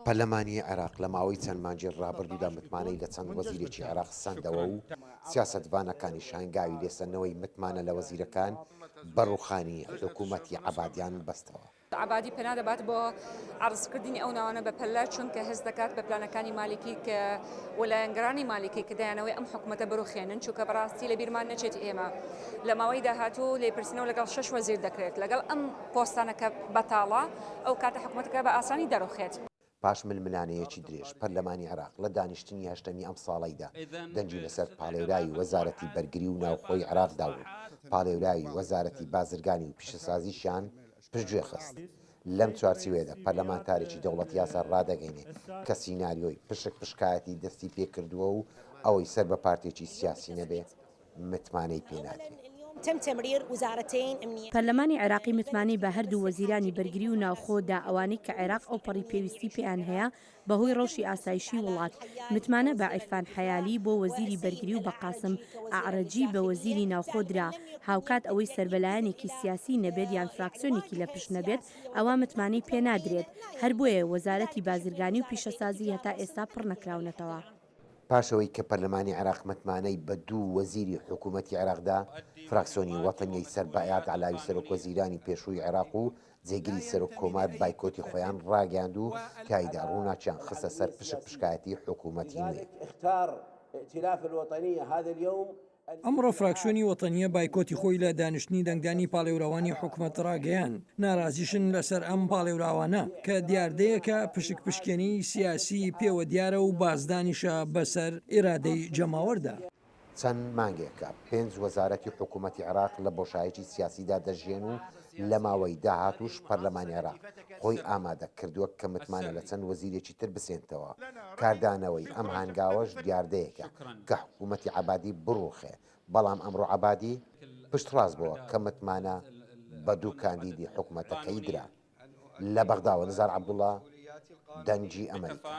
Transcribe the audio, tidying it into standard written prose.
پەرلەمانی عێراق لە ماوەی چەند مانگی ڕابردوودا متمانەی لە چەند وەزیرێکی عێراق سەندەوە و سیاسەتڤانەکانیش هەنگاوی لێسەندنەوەی متمانە لە وەزیرەکان بە ڕووخانی حکوومەتی عەبادیان بەستەوە. عەبادی پەنا دەبات بۆ عەرزکردنی ئەو ناوانە بە پەلە، چونکە هەست دەکات بە پلانەکانی مالیکی کە و لایەنگرانی مالیکی کە دەیانەوەی ئەم حکومەتە بروخێنن، چونکە بەڕاستی لە بیرمان نەچێت ئێمە لە ماوەی داهاتوو لێپرسینەوە لەگەڵ شەش وەزیر دەکرێت لەگەڵ ئەم پۆستانە کە بەتاڵە، ئەو کاتە حکومەتەکە بە ئاسانی دەروخێت. پاش ململانێیەکی درێژ، پەرلەمانی عێراق لە دانیشتنی هەشتەمی ئەمساڵەیدا دەنگی لەسەر پاڵێوراوی وەزارەتی بەرگری و ناوخۆی عێراق دا و پاڵێوراوی وەزارەتی بازرگانی و پیشەسازیشیان پشتگوێ خست. لەم چوارچیوەیەدا پەرلەمانتارێکی دەوڵەت یاسا ڕادەگەینێ کە سیناریۆی پشک پشکایەتی دەستی پێکردووە و ئەوەی سەر بە پارتێکی سیاسی نەبێ متمانەی پێ نادرێ. پەرلەمانی عێراقی متمانەی بە هەردوو وەزیرانی بەرگری و ناوخۆ دا ئەوانەی کە عێراق ئەوپەڕی پێویستی پێیان هەیە بەهۆی ڕەوشی ئاسایشی وڵات، متمانە بە عیرفان حەیالی بۆ وەزیری بەرگری و بە قاسم ئەعرەجی بە وەزیری ناوخۆ درا، هاوکات ئەوەی سەربە لایەنێکی سیاسی نەبێت یان فراکسیۆنێکی لە پشت نەبێت ئەوا متمانەی پێنادرێت، هەر بۆیە وەزارەتی بازرگانی و پیشەسازی هەتا ئێستا پڕنەکراونەتەوە. پاش ئەوەی کە پەرلەمانی عێراق متمانەی بە دوو وەزیری حکوومەتی عێراق دا، فراکسیۆنی وەتەنیی سەر بە ئەیاد عەلاوی سەرۆکوەزیرانی پێشووی عێراق و جێگری سەرۆک کۆمار بایکۆتی خۆیان ڕاگەیاند و تیایدا ڕووناکیان خستە سەر پشک پشکایەتی حکوومەتی نوێ. ئەمڕۆ فراکسیۆنی وەتەنییە بایکۆتی خۆی لە دانیشتنی دەنگدانی پاڵێوراوانی حکومەت ڕاگەیاند، ناڕازیشن لەسەر ئەم پاڵێوراوانە کە دیاردەیەکە پشک پشکێنیی سیاسیی پێوە دیارە و بازدانیشە بەسەر ئیرادەی جەماوەردا. چەند مانگێکە پێنج وەزارەتی حکوومەتی عێراق لە بۆشایەکی سیاسیدا دەژیێن و لە ماوەی داهاتووش پەرلەمانی عێراق خۆی ئامادە کردووە کە متمانە لە چەند وەزیرێکی تر بسێنتەوە. کاردانەوەی ئەم هانگاوەش دیاردەیەکە کە حکوومەتی عەبادی بڕووخێ، بەڵام ئەمڕۆ عەبادی پشتڕاست بۆوە کە متمانە بە دوو کاندیدی حکومەتەکەی درا. لە بەغداوە نزار عەبدوڵا، دەنگی ئەمەریکا.